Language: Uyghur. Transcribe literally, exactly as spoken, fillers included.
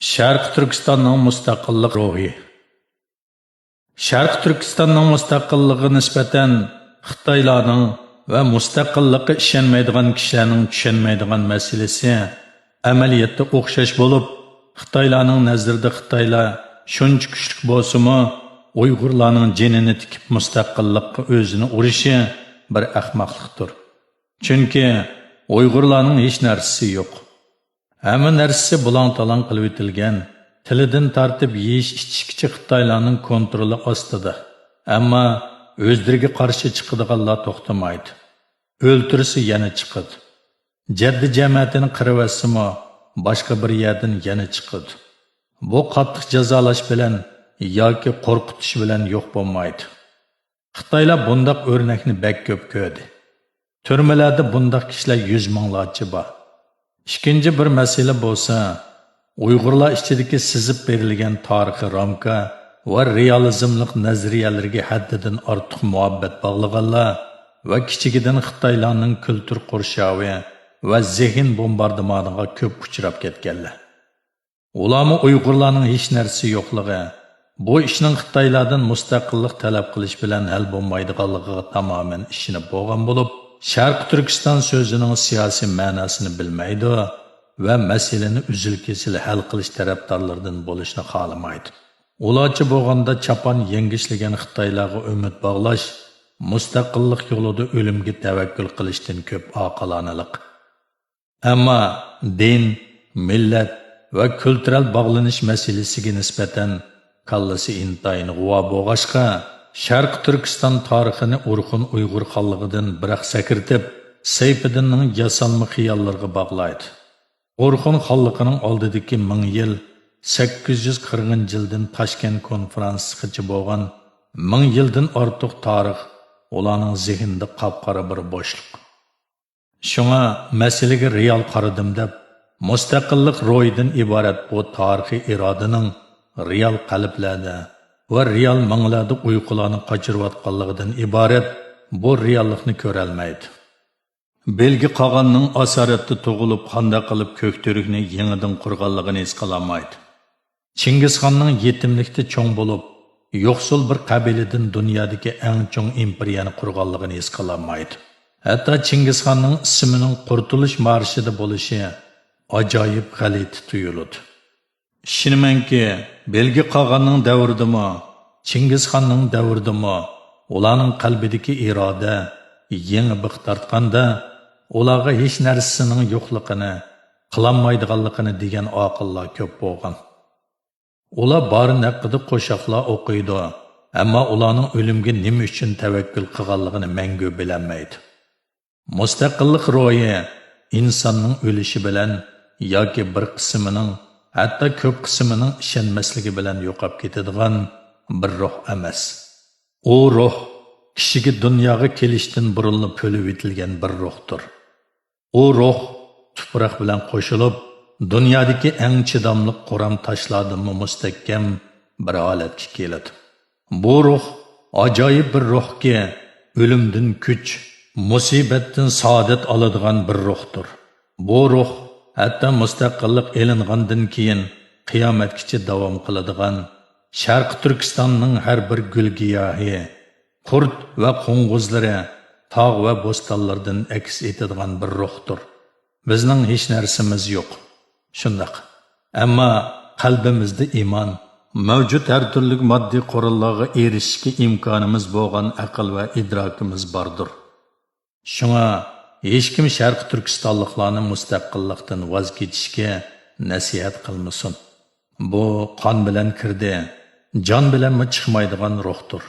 شەرقىي تۈركىستاننىڭ مۇستەقىللىق روھى. شەرقىي تۈركىستاننىڭ مۇستەقىللىقىغا نىسبەتەن خىتايلارنىڭ ۋە مۇستەقىللىققا ئىشەنمەيدىغان كىشىلەرنىڭ چۈشەنمەيدىغان مەسىلىسى ئەمەلىيەتتە ئوخشاش بولۇپ، خىتايلارنىڭ نەزىرىدە خىتايلار شۇنچە كۈچلۈك بولسىمۇ، ئۇيغۇرلارنىڭ جېنىنى تىكىپ مۇستەقىللىققا ئۆزىنى ئۇرۇشى بىر ئەخمەقلىقتۇر. چۈنكى ئۇيغۇرلارنىڭ ھېچ نەرسىسى يوق. ھەممە نەرسىسى بۇلاڭ-تالاڭ قىلىۋېتىلگەن، تىلىدىن تارتىپ يېيىش-ئىچىشكىچە خىتايلارنىڭ كونترولى ئاستىدا. ئەمما ئۆزلىرىگە قارشى چىقىدىغانلار توختىمايدۇ. ئۆلتۈرسە يەنە چىقىدۇ. جەددە جەمەتىنى قىرىۋەتسىمۇ، باشقا بىر يەردىن يەنە چىقىدۇ. بۇ قاتتىق جازالاش بىلەن ياكى قورقۇتۇش بىلەن يوق بولمايدۇ. خىتايلار بۇنداق ئۆرنەكنى بەك كۆپ كۆردى. تۈرمىلەردە بۇنداق كىشىلەر يۈز مىڭلارچە بار. ئىككىنچى بىر مەسىلە بولسا، ئۇيغۇرلار ئىچىدىكى سىزىپ بېرىلگەن تارىخىي رامكا ۋە رېئالىزملىق نەزەرىيەلىرىگە ھەددىدىن ئارتۇق مۇھەببەت باغلىغانلار ۋە كىچىكىدىن خىتايلارنىڭ كۈلتۈر قورشاۋى ۋە زېھىن بومباردىمانىغا كۆپ ئۇچراپ كەتكەنلەر. ئۇلارمۇ ئۇيغۇرلارنىڭ ھېچ نەرسىسى يوقلۇقى، بۇ ئىشنىڭ خىتايلاردىن مۇستەقىللىق تەلەپ قىلىش بىلەن ھەل بولمايدىغانلىقىغا تامامەن ئىشىنىپ بولغان بولۇپ، شەرقىي تۈركىستان سۆزىنىڭ سىياسىي مەناسىنى بىلمەيدۇ ۋە مەسىلىنى ئۈزۈل-كېسىل ھەل قىلىش تەرەپدارلىرىدىن بولۇشنى خالىمايدۇ. ئۇلارچە بولغاندا چاپان يەڭگۈشلىگەن خىتايلارغا ئۈمىد باغلاش مۇستەقىللىق يولىدا ئۆلۈمگە تەۋەككۈل قىلىشتىن كۆپ ئاقىلانىلىق. ئەمما دىن، مىللەت ۋە كۈلتۈرەل باغلىنىش مەسىلىسىگە نىسبەتەن كاللىسى ئىنتايىن غۇۋا بولغاچقا، شەرقىي تۈركىستان تارىخىنى ئورخۇن ئۇيغۇر خانلىقىدىن بىراق سەكرىتىپ، سەيپىدىننىڭ ياسالما خىياللىرىغا باغلايدۇ. ئورخۇن خانلىقىنىڭ ئالدىدىكى مىڭ يىل، سەككىز يۈز قىرىقىنچى يىلدىن تاشكەنت كونفېرانسىغىچە بولغان مىڭ يىلدىن ئارتۇق تارىخ ئۇلارنىڭ زېھنىدا قاپقارا بىر بوشلۇق. شۇڭا مەسىلىگە رېئال قارىدىم دەپ، مۇستەقىللىق روھىدىن ئىبارەت بۇ تارىخىي ئىرادىنىڭ رېئال قەلبلەردە ۋە رېئال مېڭىلەردە ئۇيقۇلارنى قاچۇرۇۋاتقانلىقىدىن ئىبارەت بۇ رېئاللىقنى كۆرەلمەيدۇ. بىلگە قاغاننىڭ ئاسارەتتە تۇغۇلۇپ، قانداق قىلىپ كۆكتۈركنى يېڭىدىن قۇرغانلىقىنى ھېس قىلالمايدۇ. چىڭگىزخاننىڭ يېتىملىكتە چوڭ بولۇپ، يوقسۇل بىر قەبىلىدىن دۇنيادىكى ئەڭ چوڭ ئىمپېرىيەنى قۇرغانلىقىنى ھېس قىلالمايدۇ. ھەتتا چىڭگىزخاننىڭ ئىسمىنىڭ قۇرتۇلۇش مارشىدا بولۇشى ئاجايىپ غەلىتە تۇيۇلىدۇ. ئىشىنىمەنكى، بىلگە قاغاننىڭ دەۋرىدىمۇ، چىڭگىزخاننىڭ دەۋرىدىمۇ ئۇلارنىڭ قەلبىدىكى ئىرادە يېڭى بىخ تارتقاندا، ئۇلارغا ھېچ نەرسىسىنىڭ يوقلۇقىنى، قىلالمايدىغانلىقىنى دېگەن ئاقىللار كۆپ بولغان. ئۇلار بارىن ھەققىدە قوشاقلار ئوقۇيدۇ، ئەمما ئۇلارنىڭ ئۆلۈمگە نېمە ئۈچۈن تەۋەككۈل قىلغانلىقىنى مەڭگۈ بىلەلمەيدۇ. مۇستەقىللىق روھى ئىنساننىڭ ئۆلۈشى بىلەن ياكى بىر قىسمىنىڭ، ھەتتا كۆپ قىسمىنىڭ ئىشەنمەسلىكى بىلەن يوقاپ كېتىدىغان بىر روھ ئەمەس. ئۇ روھ كىشىگە دۇنياغا كېلىشتىن بۇرۇنلا پۈلۈۋېتىلگەن بىر روھتۇر. ئۇ روھ تۇپراق بىلەن قوشۇلۇپ، دۇنيادىكى ئەڭ چىداملىق قورام تاشلاردىنمۇ مۇستەھكەم بىر ھالەتكە كېلىدۇ. بۇ روھ ئاجايىپ بىر روھكى، ئۆلۈمدىن كۈچ، مۇسىبەتتىن سائادەت ئالىدىغان بىر روھتۇر. بۇ روھ ھەتتا مۇستەقىللىق ئېلىنغاندىن كېيىن قىيامەتكىچە داۋام قىلىدىغان، شەرقىي تۈركىستاننىڭ ھەر بىر گۈل-گىياھى، قۇرت ۋە قوڭغۇزلىرى، تاغ ۋە بوستانلىرىدىن ئەكس ئېتىدىغان بىر روھتۇر. بىزنىڭ ھېچ نەرسىمىز يوق. شۇنداق. ئەمما قەلبىمىزدە ئىمان، مەۋجۇت ھەر تۈرلۈك ماددىي قوراللارغا ئېرىشىشكە ئىمكانىمىز بولغان ئەقىل ۋە ئىدراكىمىز باردۇر. شۇڭا ھېچكىم شەرقىي تۈركىستانلىقلارنى مۇستەقىللىقتىن ۋاز كېچىشكە نەسىھەت قىلمىسۇن. بۇ قان بىلەن كىردى، جان بىلەنمۇ چىقمايدىغان روھتۇر.